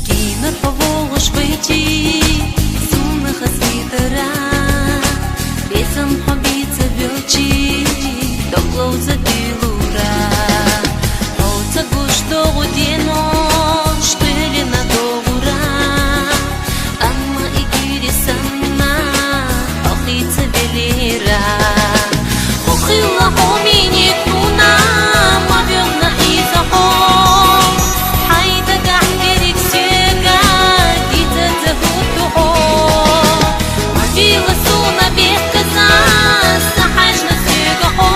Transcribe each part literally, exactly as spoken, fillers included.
Гинэр хьо болгаш байжа, зунаха сэтэрэ, бэзэм хьо бэзэ бэлшэ, доглоуза дэлгүүрээ. Хьо цагааш дуугар дэнэ, шүтэлэнэ дуугараа. Ама эгээрээ санаа, охица бэлээрээ. Ухила хомини туна, мабёна изахо. Хайда гахирик сега, дита захутухо. Мабила суна бехказа, сахажна сегахо.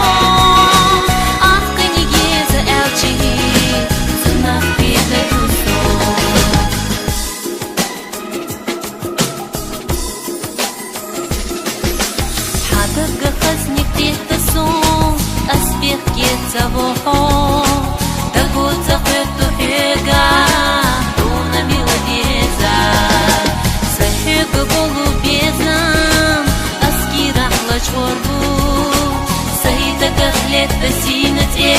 Ах книге за элчи, сунах беда дусо. Хадага хазник тетасо, асбех гецавохо, дагоца хэту хега, дуна мила деза. Сахега болу безам, аскирах лач ворбу, сайтага хлетта сина те,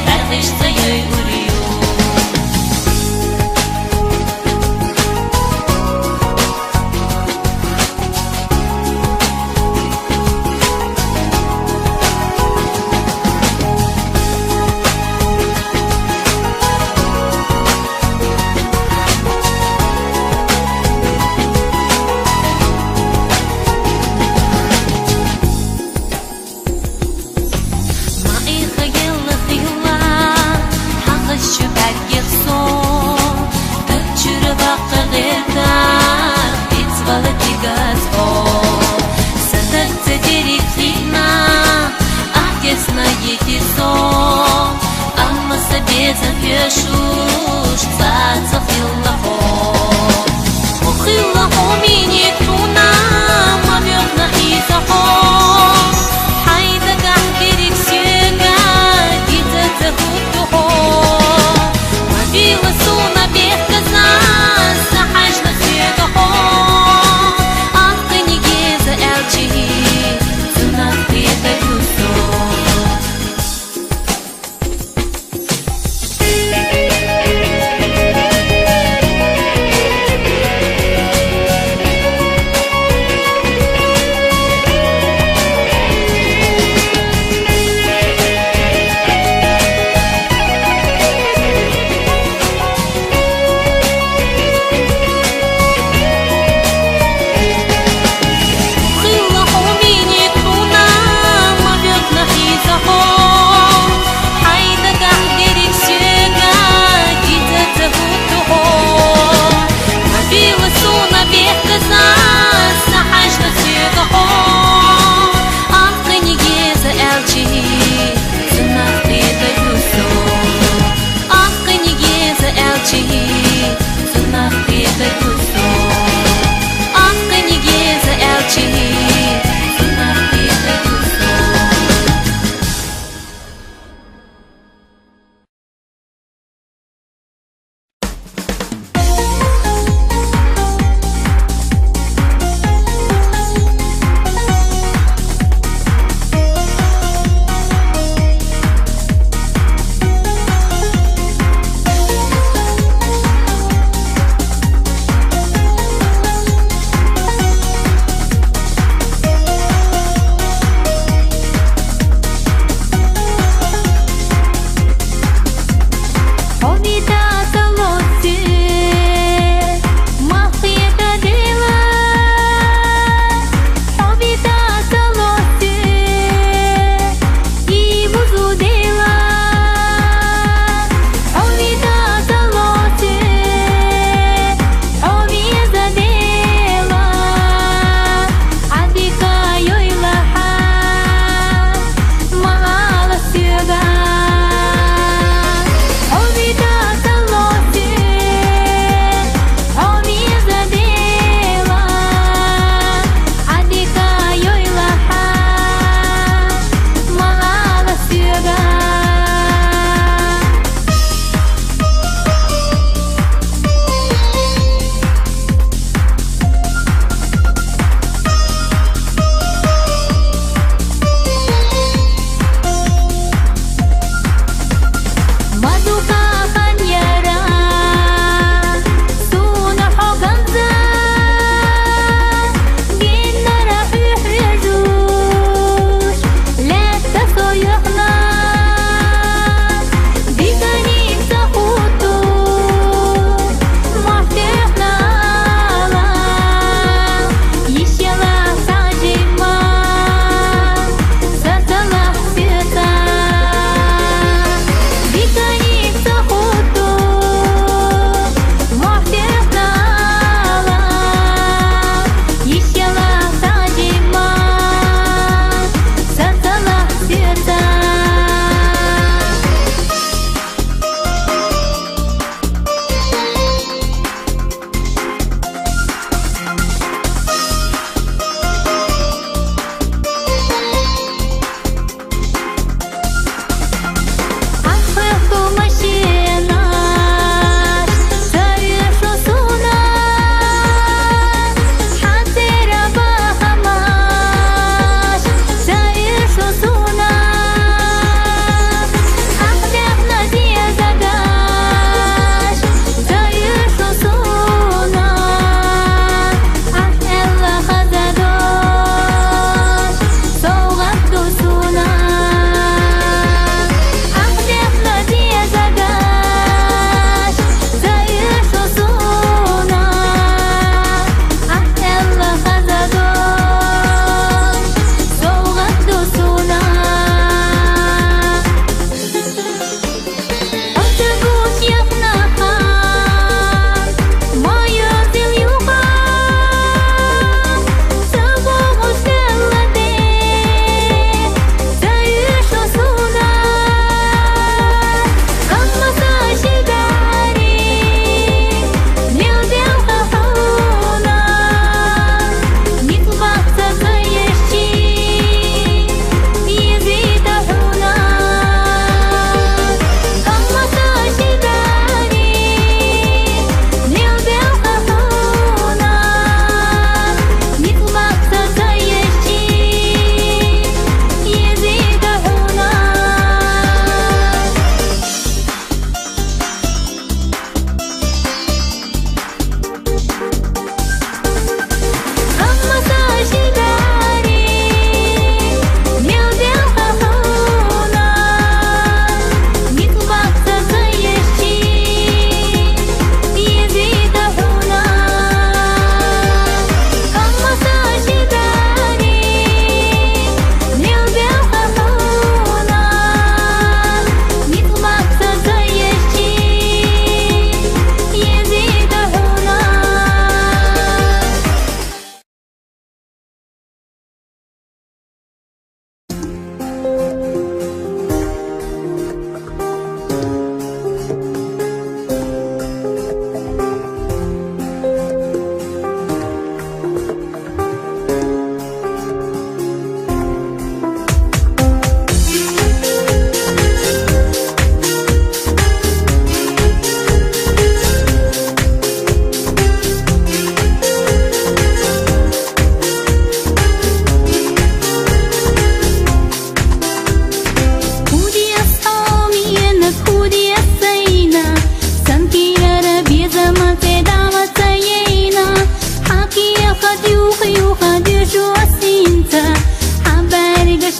бархиш цайой уриу.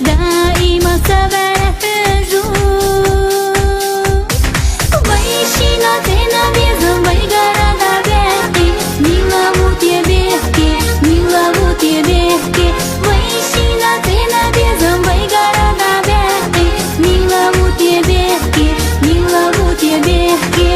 دائما صبر حجو. ويشينا تينا بيزن بيقرا دابيقي. ميلا بوتي بيحكي، ميلا بوتي بيحكي. ويشينا تينا بيزن بيقرا دابيقي. ميلا بوتي بيحكي، ميلا بوتي بيحكي.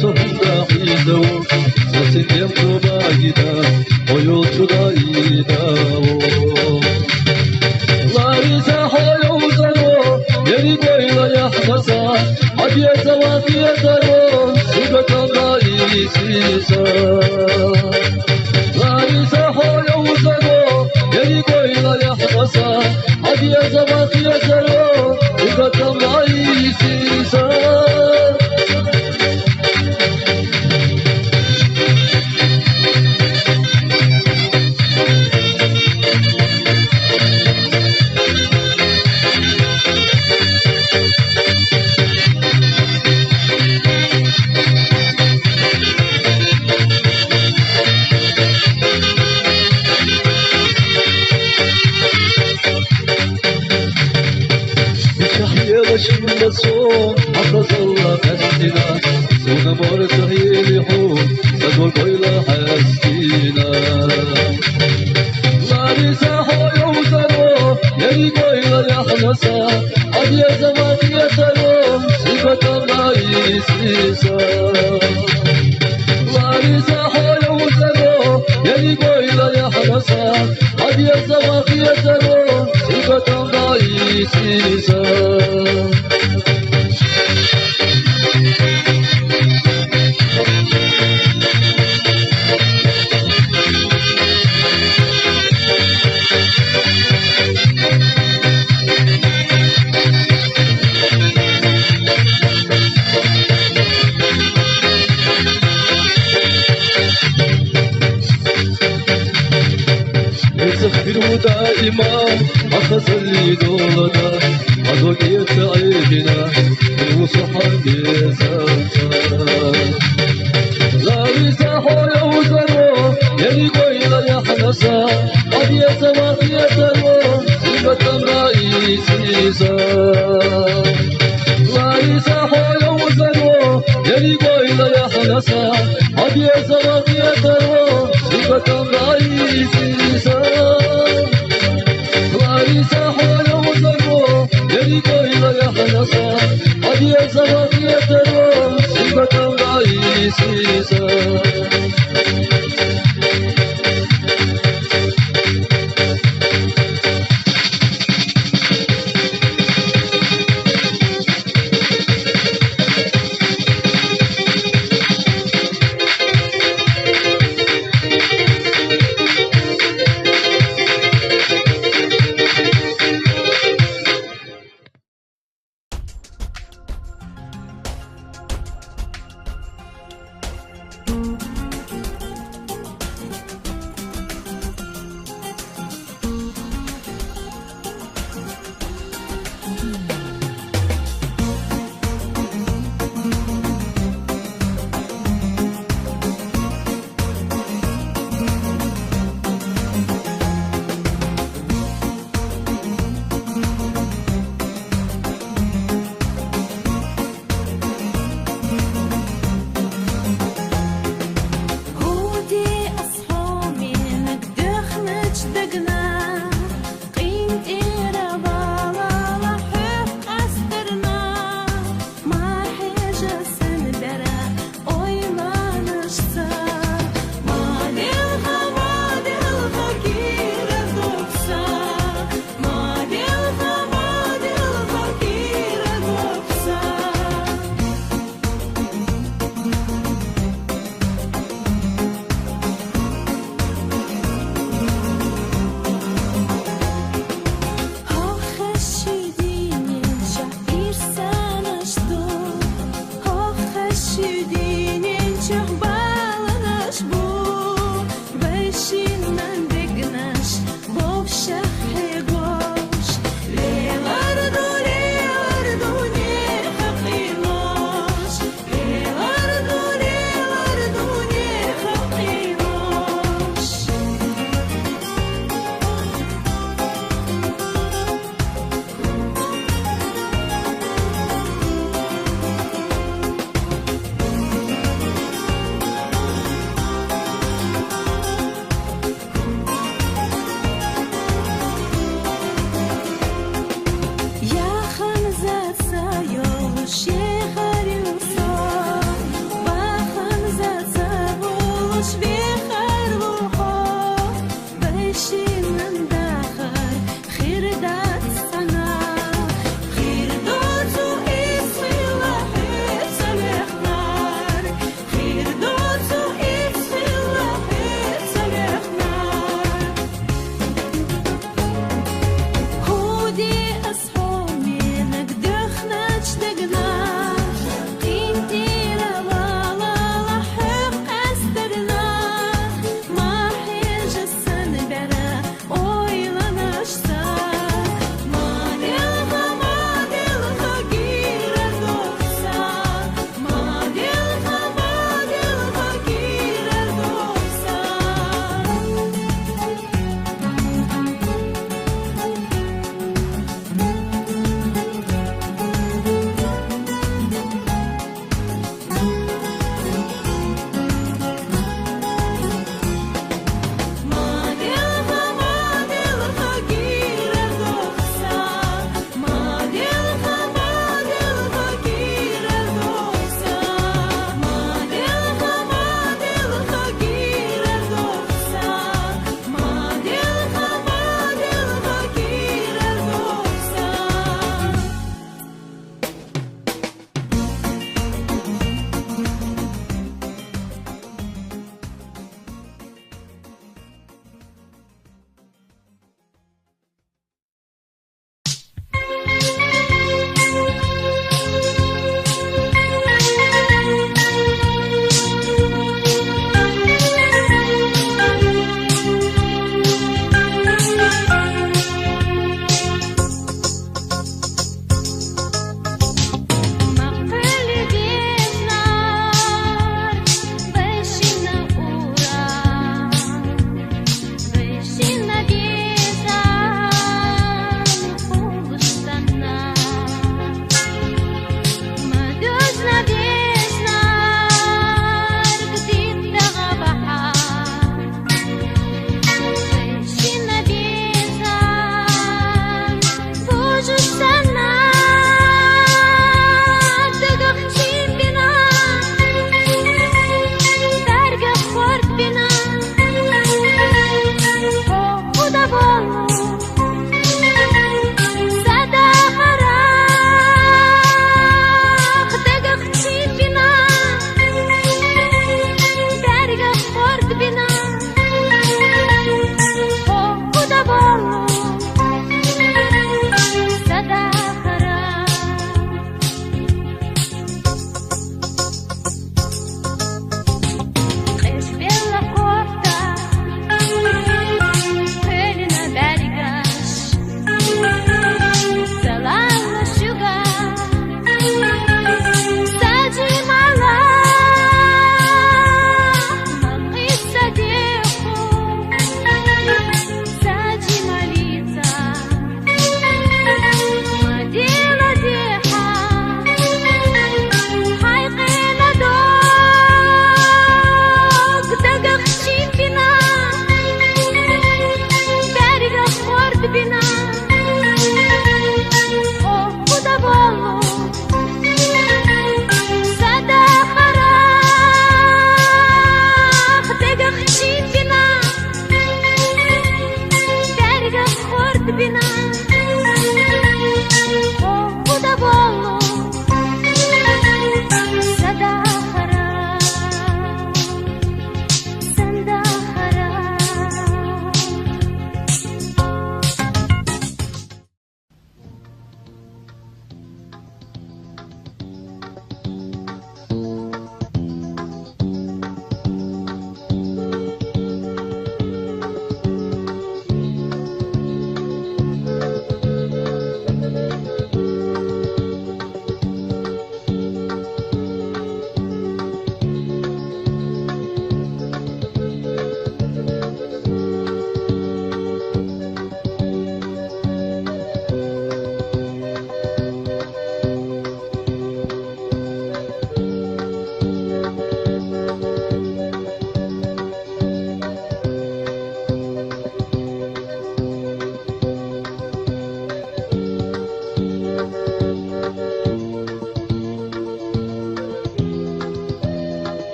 Сухда хизо, сасикем тубагида, оюл чуда идао. Лариса хойо узаро, ери гойла яхмаса, адья заватия заро, сигатанда исиса. Лариса хойо узаро, ери гойла яхмаса, адья заватия заро, сигатанда исиса. Бишахъела шумбасо, ахъазалла къестина, суна морса гьили хьу, са гогойла хӀястина. Лариса хойо узаро, ери гойла яхмаса, адья заватия заро, сигатанда исиса. Лариса хойо узаро, ери гойла яхмаса, адья заватия заро, сигатанда исиса. Эцэг бирвуда има, ахъазалли долада, азо кӀица гӀебина, вусухъан безанца. Лариса хойо узаро, ери гойла яхмаса, адья заватия заро, сигатанда исиса. Лариса хойо узаро, ери гойла яхмаса, адья заватия заро, сигатанда исиса. Лариса хойо узаро, ери гойла яхмаса, адья заватия заро, сигатанда исиса.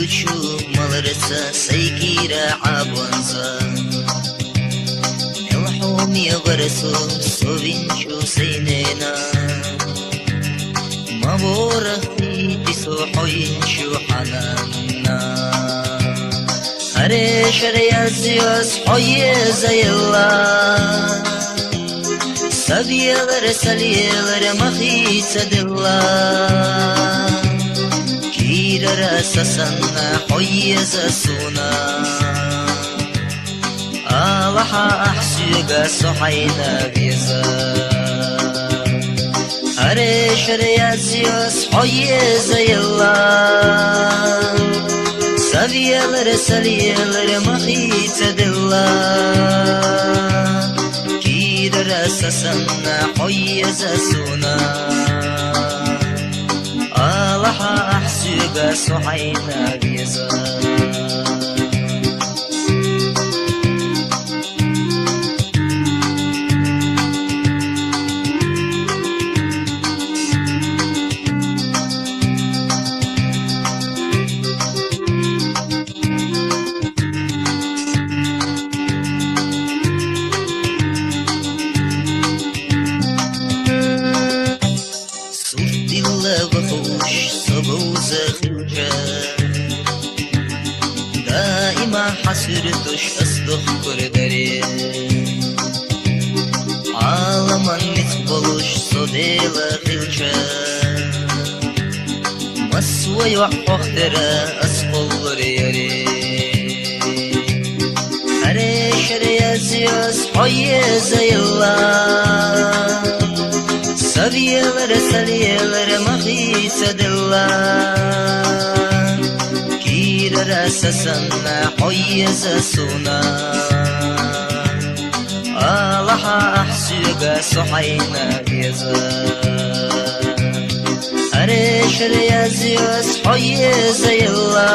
Чу маларца сай кӀира Ӏабанза, мел хьоме вар со, со винчу сай нена. Ма ворхӀ хити со хьо йинчу хьананна. Гьаре шера язйоз хьо езайилла. Са виялар, са лиялар ма хийцадилла. КӀирара са санна хьо еза суна. Алахьа ахь соьга со хьайна веза. Гьаре шера язйоз хьо езайилла. Са виялар, са лиялар ма хийцадилла. КӀирара са санна хьо еза суна. Алахьа ахь соьга со хьайна веза. Суртдилла вахуш со говза хилча, даима хьа суьрташ ас дохкур даре. Ӏаламан ницкъ болуш со Дела хилча, массо а йоӀ хьох тера ас кхоллар яре. Гьаре шера язйоз хьо езайилла. Са виялар, са лиялар ма хийцадилла. КӀирара са санна хьо еза суна. Алахьа ахь соьга со хьайна веза. Гьаре шера язйоз хьо езайилла.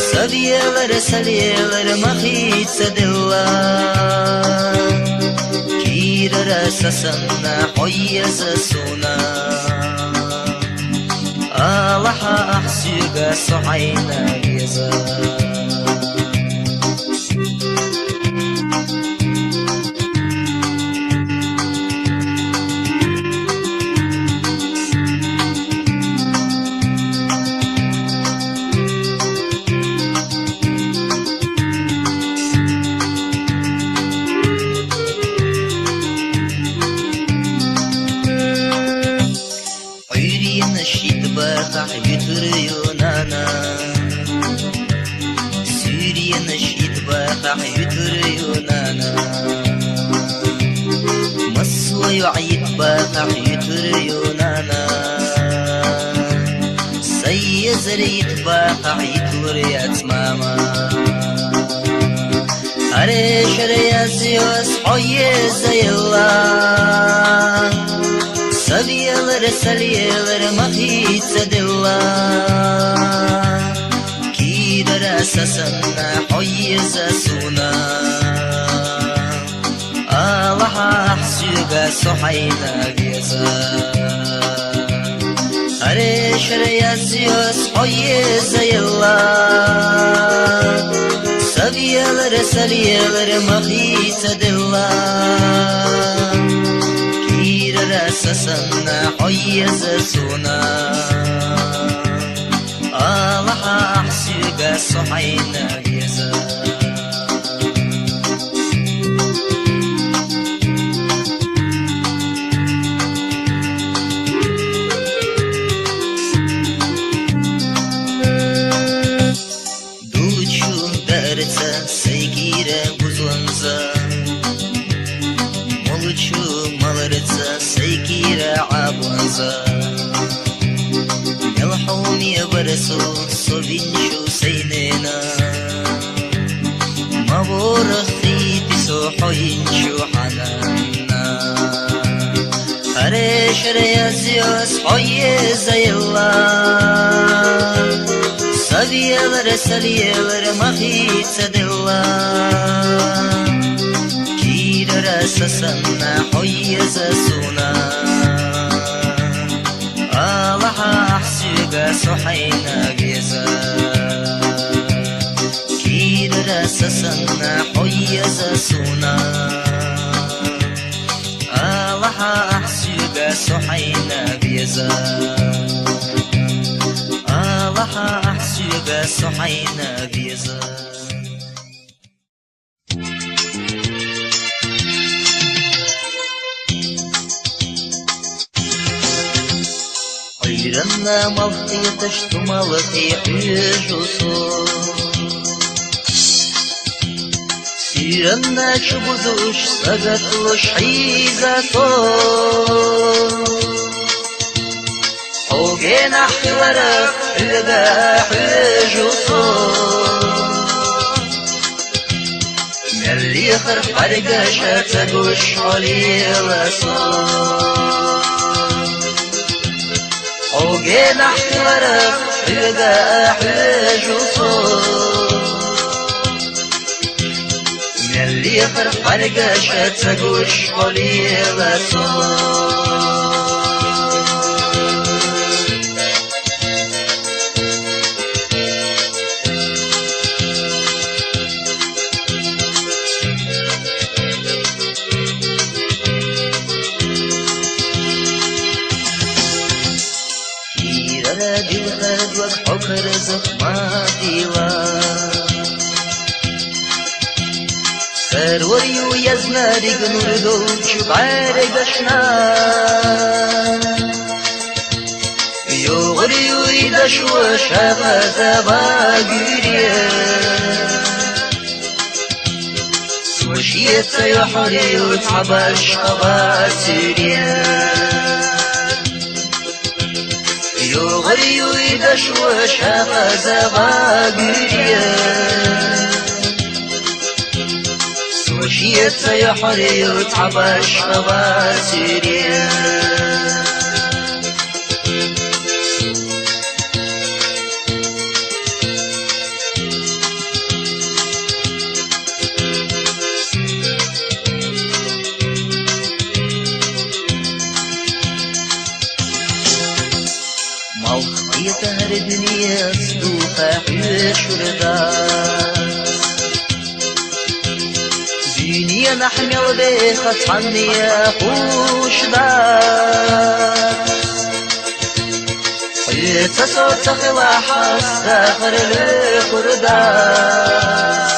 Са виялар, са лиялар ма хийцадилла. КӀирара са санна хьо еза суна. Алахьа ахь соьга со хьайна веза. Ӏуьйренаш йита бахахь юьтурю, нана. Суьйренаш йита бахахь юьтурю, нана. Массо а йоӀ йита бахахь юьтурю, нана. Сай езар йита бахахь йитлур яц, мама. Гьаре шера язйоз хьо езайилла. Са виялар, са лиялар ма хийцадилла. КӀирара са санна хьо еза суна. Алахьа ахь соьга со хьайна веза. Гьаре шера язйоз хьо езайилла. Са виялар, са лиялар ма хийцадилла. КӀирара са санна хьо еза суна. Алахьа ахь соьга со хьайна веза. Дулчу дарца сай кӀира бузонза, молчу маларца сай кӀира Ӏабонза. Мел хьоме вар со, со винчу сай нена. Ма ворхӀ хити со хьо йинчу хьананна. Гьаре шера язйоз хьо езайилла. Са виялар, са лиялар ма хийцадилла. КӀирара са санна хьо еза суна. Алахьа ахь соьга Со хьайна веза, кийрара са санна хьо еза суна. Алахьа ахь соьга со хьайна веза. Алахьа ахь соьга со хьайна веза. Ӏуйранна малх кхеташ, тумалхе хьежу со. Сиранна чу бузуш, сагатлуш хьийза со. Хьо генахь хиларах, хьоьга хьежу со. Мел лехар кхоаргаша ца гуш хьо лела со. Хьо генахь хиларах, хьоьга хьежу со. Мел лехар кхоаргаша ца гуш хьо лела со. Кийрара дилха дог хьо карзах ма дила. Сарвар ю язнариг нур долчу бӀаьргашна. ЙогӀар ю и дошо шагӀаза вагуьре. Со шеца йохьар ю цхьа башха вацуьре. ЙогӀар ю и дошо шагӀаза вагуьре. Со шеца йохьар ю цхьа башха вацуьре. Малх кхетар дуьненас дукха хьоьшур дац. Дуьненахь мел беха цхьанне хууш дац. Хьоьца со ца хилахь, ас дахар лоькхур дац.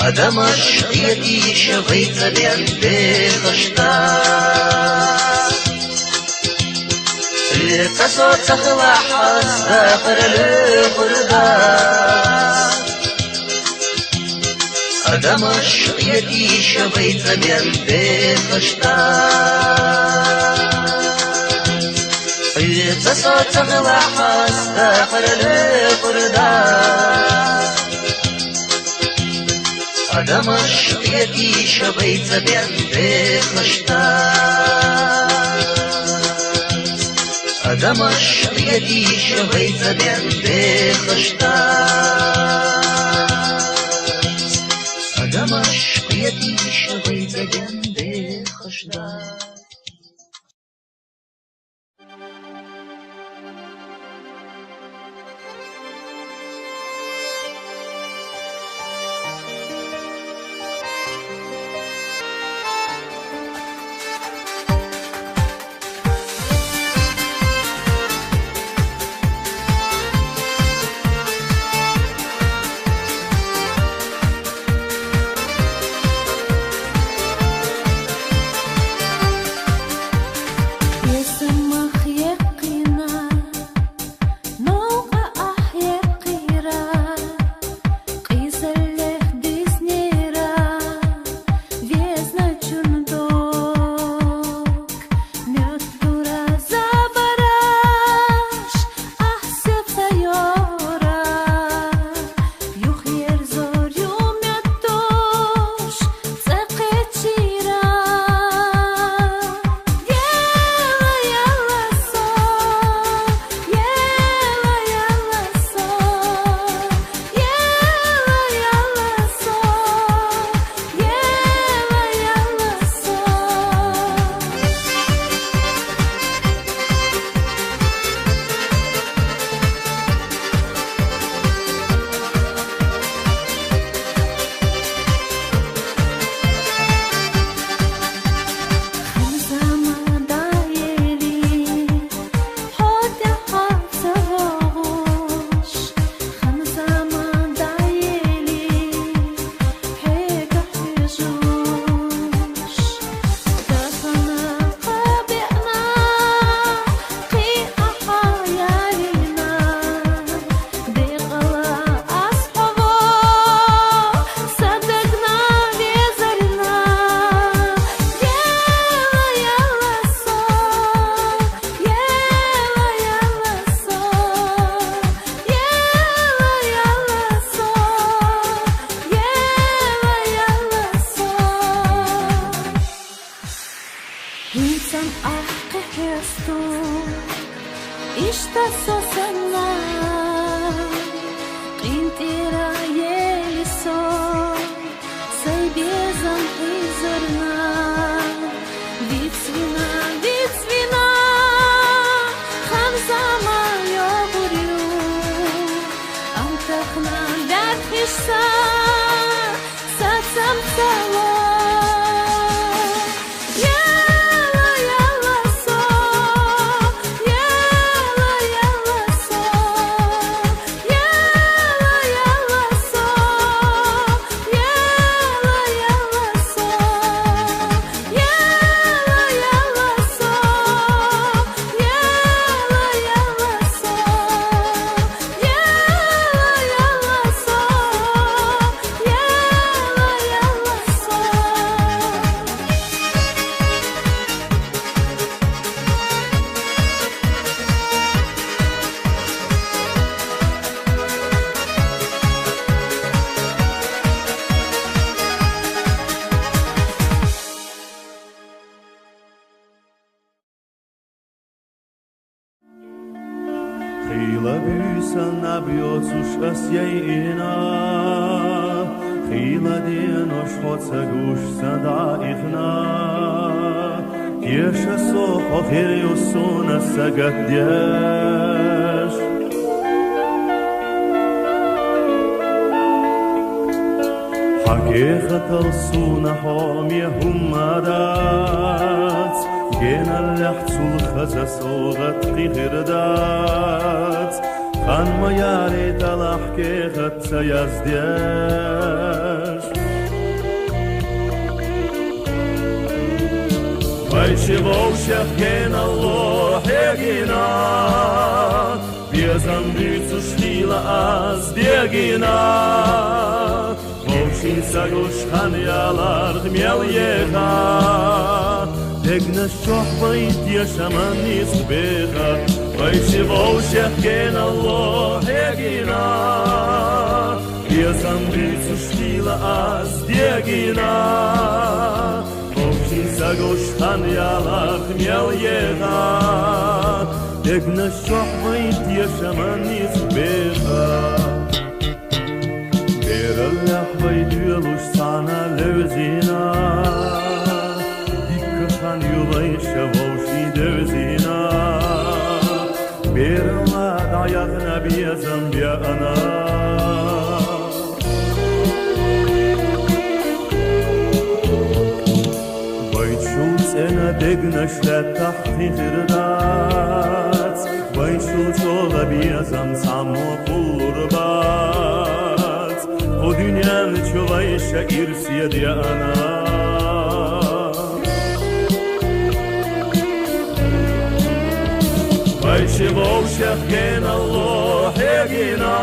Адамаш кхетийша вайца бен дехаш дац. Хьоьца со ца хилахь, ас дахар лоькхур дац. Адамаш кхетийша вайца бен дехаш дац. Хьоьца со ца хилахь, ас дахар лоькхур дац. Адамаш кхетийша вайца бен дехаш дац. Адамаш кхетийша вайца бен дехаш дац. Адамаш кхетийша вайца бен дехаш дац. Ишта со санна, къинтӀера ели со, сай безам хӀизарна. Вицвина, вицвина, ханзама йогӀурю, ам тахна бярхъишса, сацам цало. Яла, яла со, яла, яла со, яла, яла со, яла, яла со, яла, яла со, яла, яла со. Хийла буьйса наб йоцуш ас яйина, хийла денош хьо ца гуш сан дӀаихна. Теша со хьо хир ю суна сагатдеш. Хьан кехатал суна хьо ме хӀумма дац, геналлехь цул хаза совгӀат кхихир дац. Хан ма яри талахь кехат ца яздеш. Вай ши вовшех геналло хьегина, безам буьйцуш хийла аз дегина. Вовшийн сагуш хан яларх мел еха, дегнаш чохь вай тешаман ницкъ беха. Вай ши вовшех геналло хьегина, безам буьйцуш хийла аз дегина. Вовшийн сагуш хан яларх мел еха, дегнаш чохь вай тешаман ницкъ беха. Бераллехь вай доьлуш цхьана левзина, дикка хан ю вайша вовшийн девзина. Бералла дӀаяхна безам беана. Вайчул цӀена дегнаш лаьттахь кхихир дац, вайчул чӀогӀа безам цхьаммо кхуллур бац. Кху дуьнен чу вайша ирсе деана. Вай ши вовшех геналло хьегина,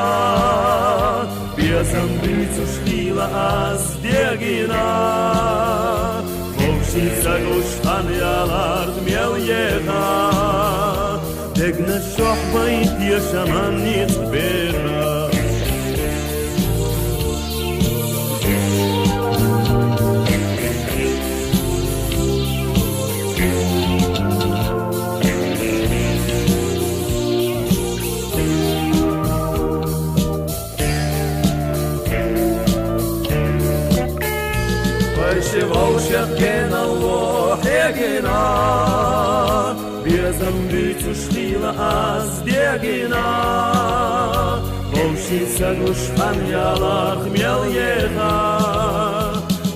безам буьйцуш хийла аз дегина. Вовшийн сагуш хан яларх мел еха, дегнаш чохь вай тешаман ницкъ беха. Вай ши вовшех геналло хьегина, безам буьйцуш хийла аз дегина. Вовшийн сагуш хан яларх мел еха,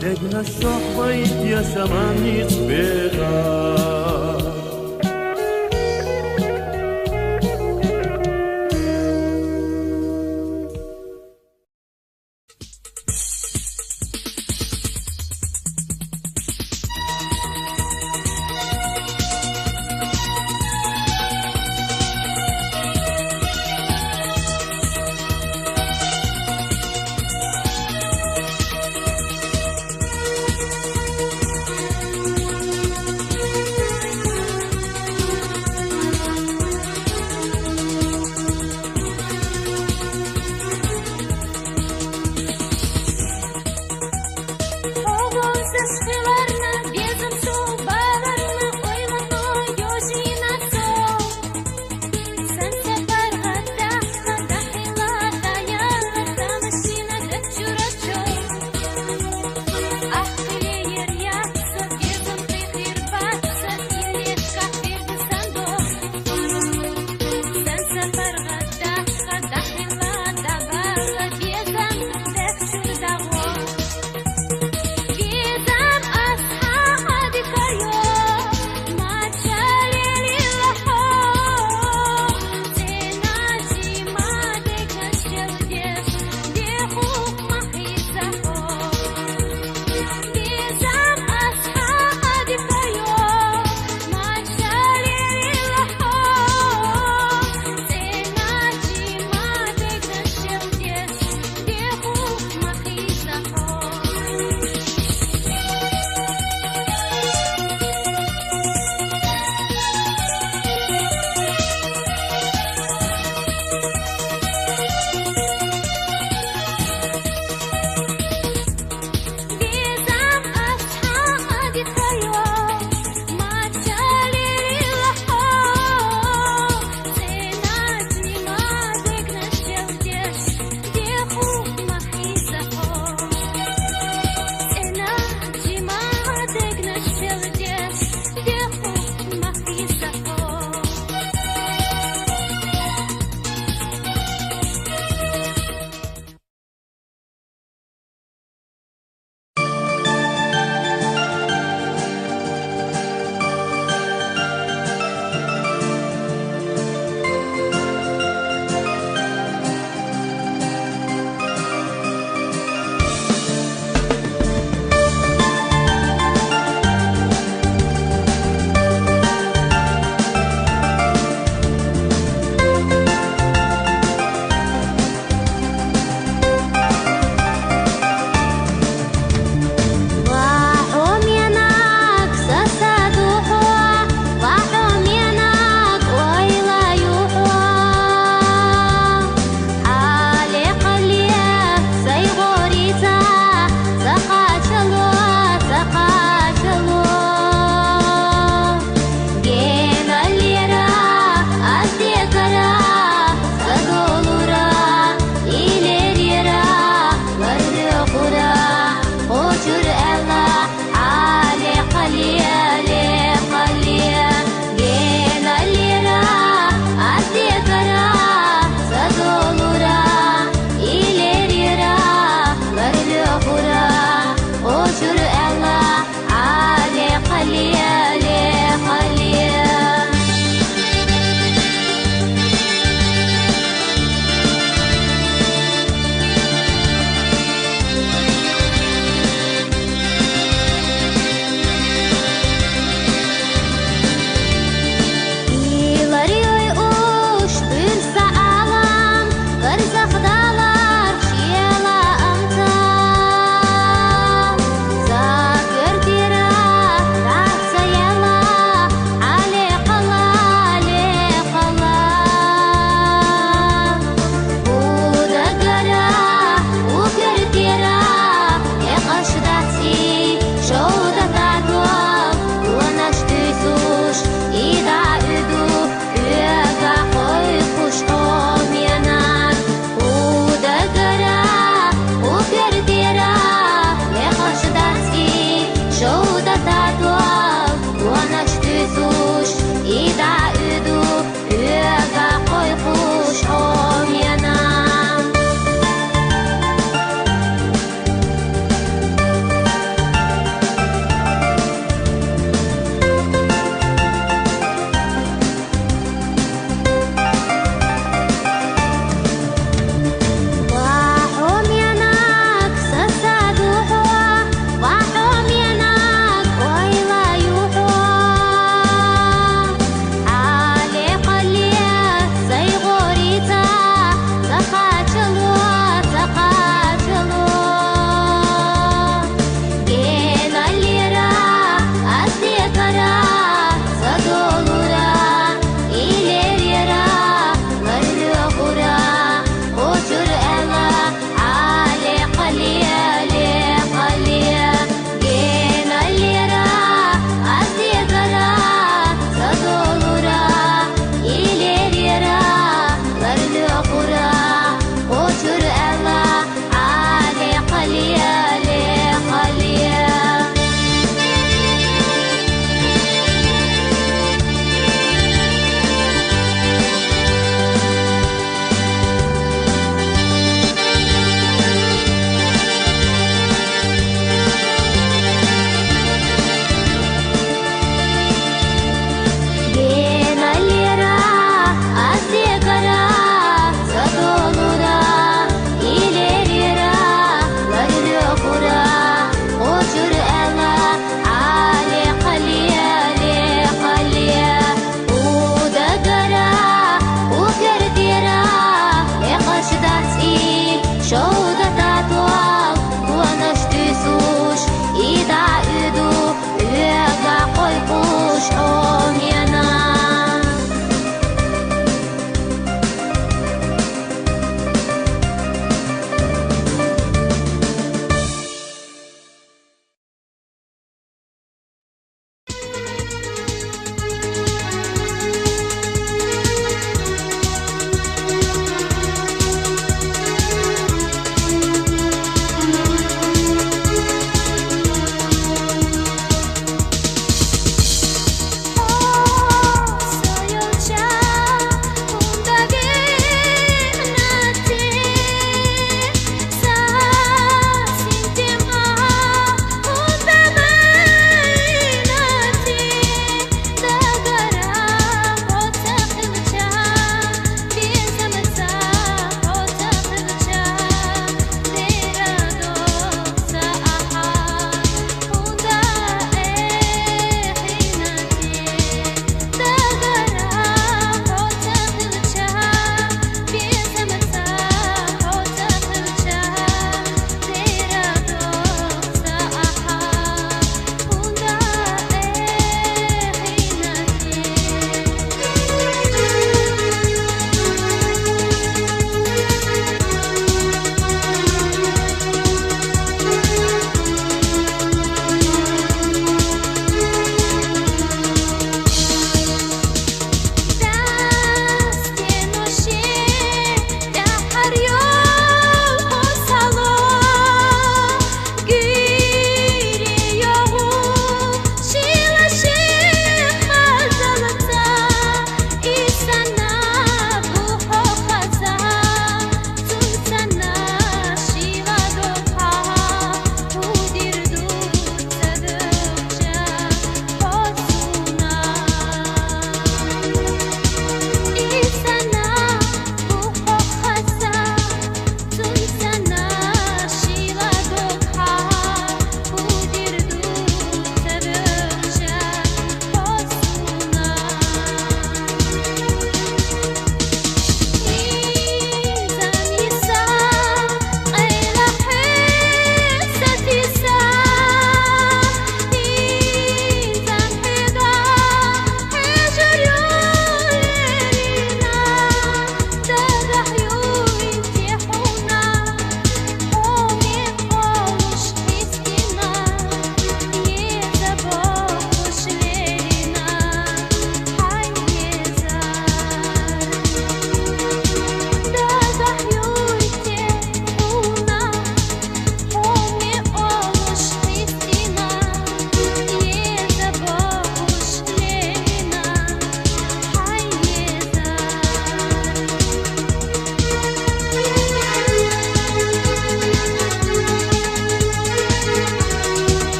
дегнаш чохь вай тешаман ницкъ беха.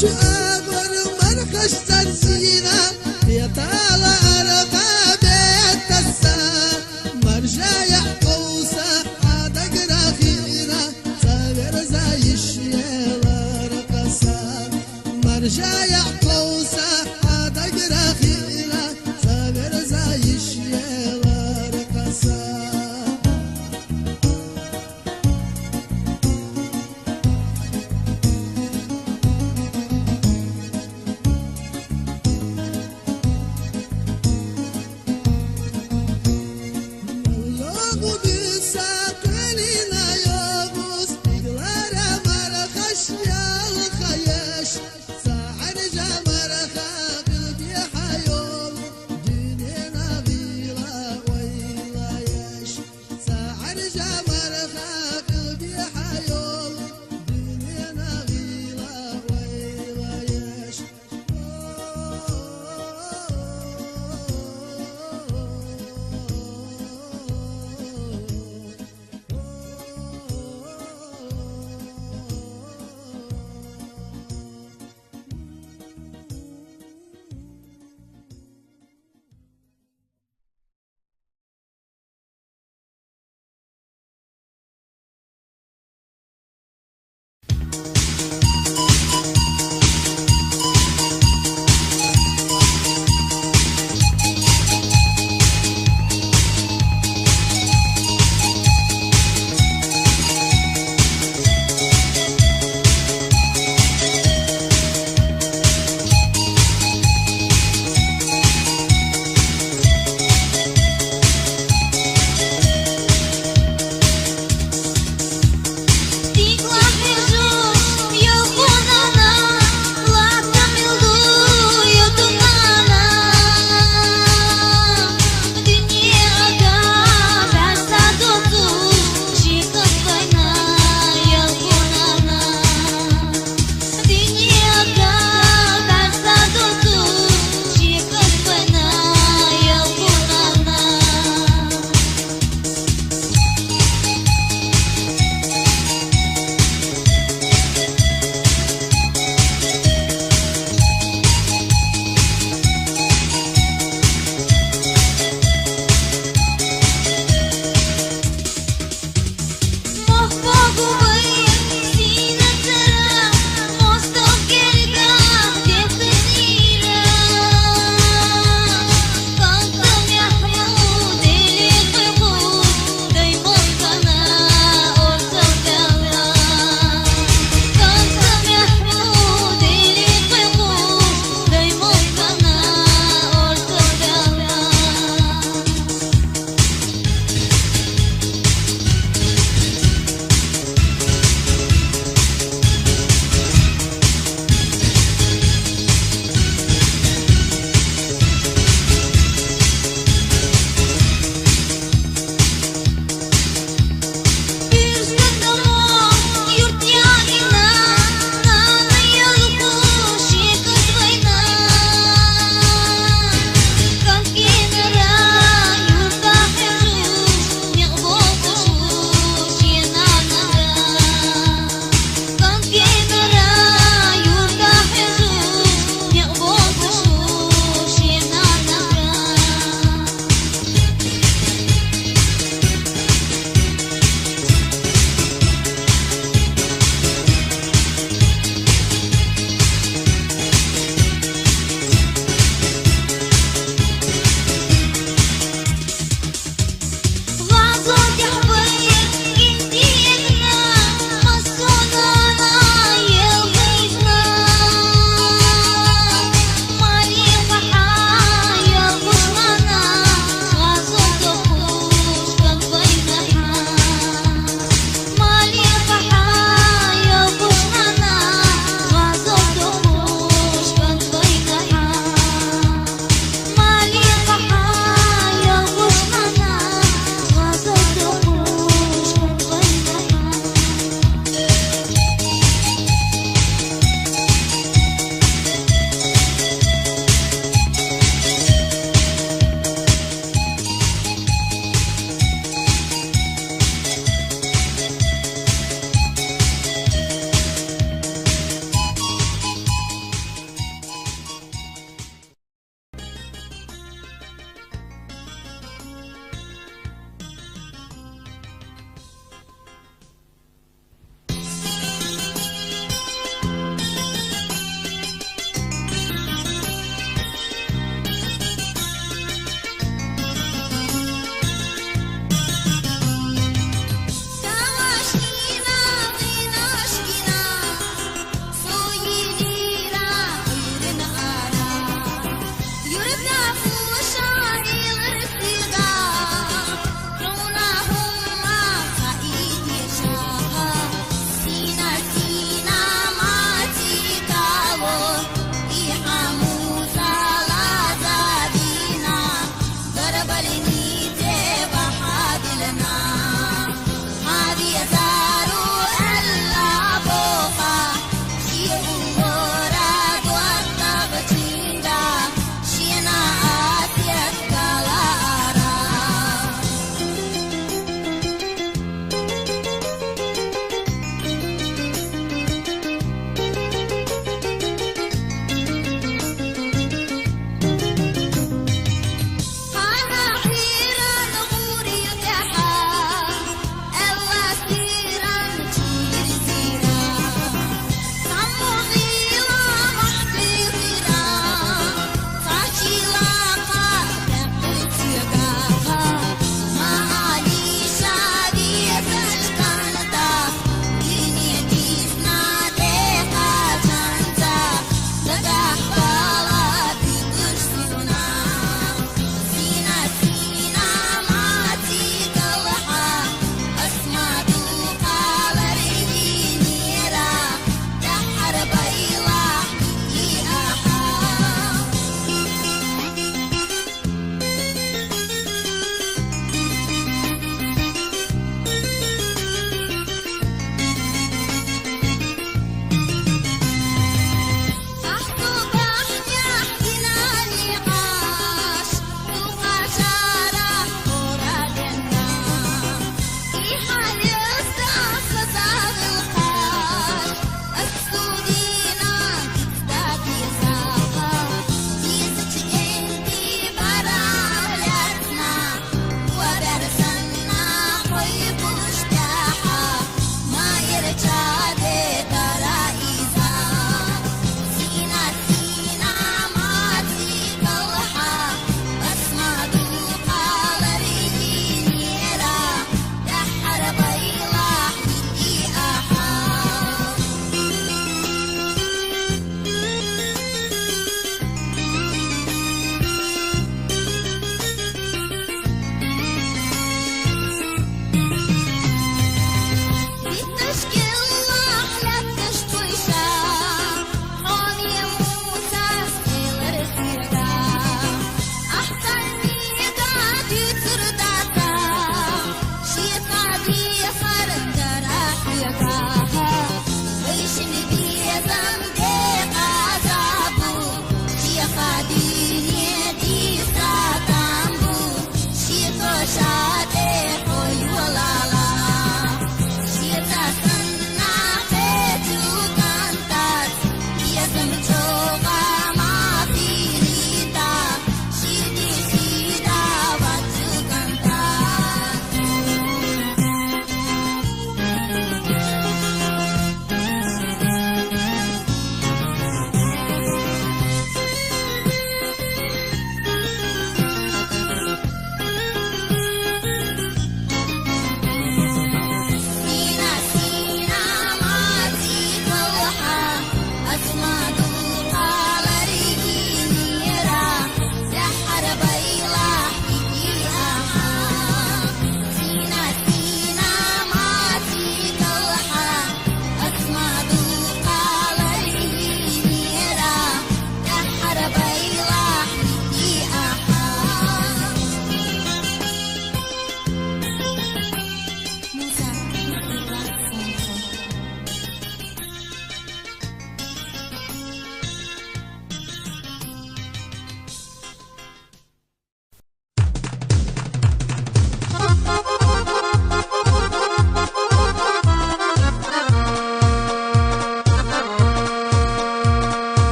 Чагор мархаш цӀарзина, бетала аркьа бетаса, маржа яхӀ къовса гӀадагра хина, ца верза йиш елар кьаса. Маржа яхӀ къовса гӀадагра хина, ца верза йиш елар кьаса.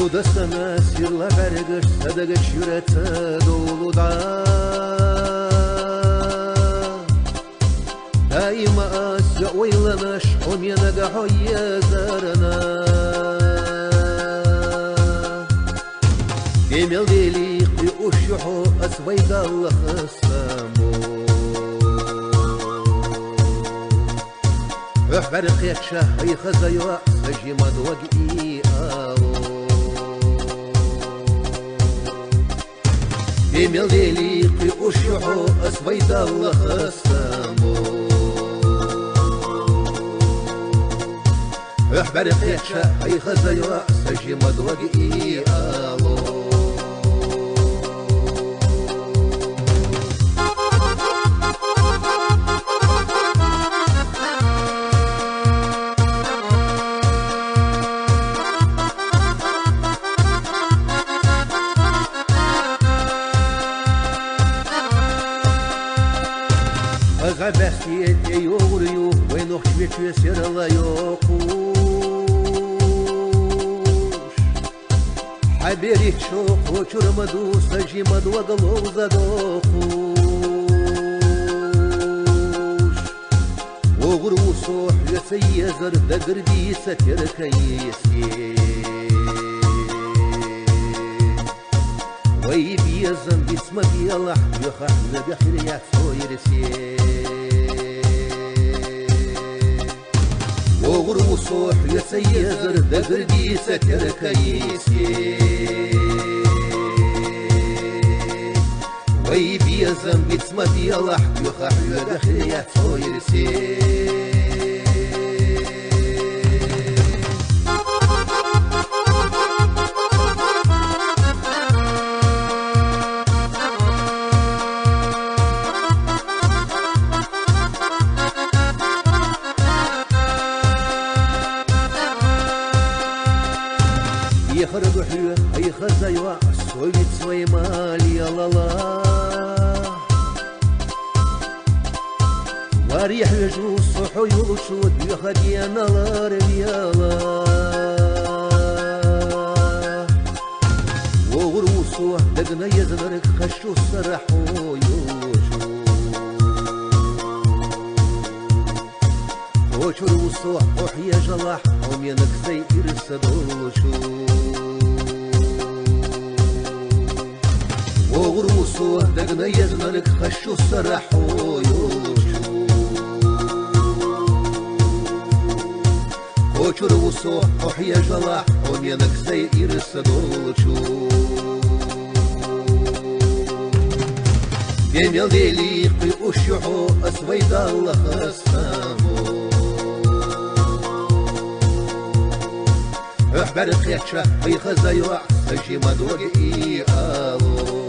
Удасана сирла бӀаргаш са даг чура ца довлуда. Даима аз я ойланаш хӀуменага хьо езарна. Де мел дели кхы уш ю хьо, аз вай Далла хастам бу. Хьох бӀаргакхетча, хьай хаза йоӀ са жима дог и ало. Де мел дели кхы уш ю хьо, аз вай Далла хастам бу. Хьох бӀаргакхетча, хьай хаза йоӀ са жима дог и ало. Аз гӀа баьхке тӀейогӀур ю вай нохчий чу серла йоккхуш. Хьа берригачох кхочур ма ду са жима дог ловза дохуш. ВогӀур ву со хьоца езар, дагардийца теркан йисте. Вай безам биц ма белахь, йоха хьоьга хир яц цо ирсе. ВогӀур ву со хьоца езар, дагардийца теркан йисте. Вай безам биц ма белахь, йоха хьоьга хир яц цо ирсе. Ихар духьа, хьай хаза йоӀ, со виц вай мал ялала. Варий хьоьжу со хьо йолчу дуьха денал ара вела. ВогӀур ву со дагна езнарг хазачул сара хьо йолчу. Кхочур ву со хьо хьежалахь, хьо менаг сай ирса долчу. ВогӀур ву со дагна езнарг хазачул сара хьо йолчу. Кхочур ву со хьо хьежалахь, хьо менаг сай ирса долчу. Де мел дели кхы уш ю хьо, аз вай Далла хастам бу. Хьох бӀаргакхетча, хьай хаза йоӀ, са жима дог и ало.